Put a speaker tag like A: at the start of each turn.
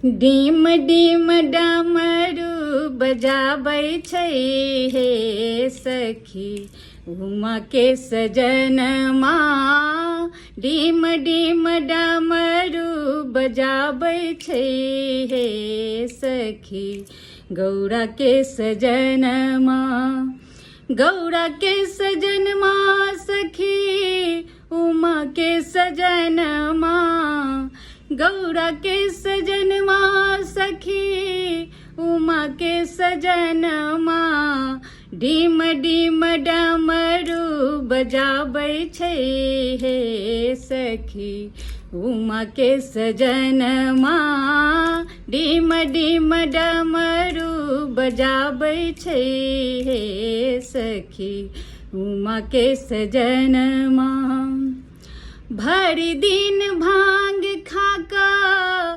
A: Deem deem डमरू बजाबै छै हे सखी, उमा के सजनमा। डीम डीम डमरू बजाबै छै हे सखी, गौरा के सजनमा। गौरा के सजनमा सखी, उमा के सजनमा। गौरा के सजनमा सखी, उमा के सजनमा। डीम डीम डमरू बजाबै छै हे सखी, उमा के सजनमा। डीम डीम डमरू बजाबै छै हे सखी, उमा के सजनमा। भरि दिन भांग खाकऽ।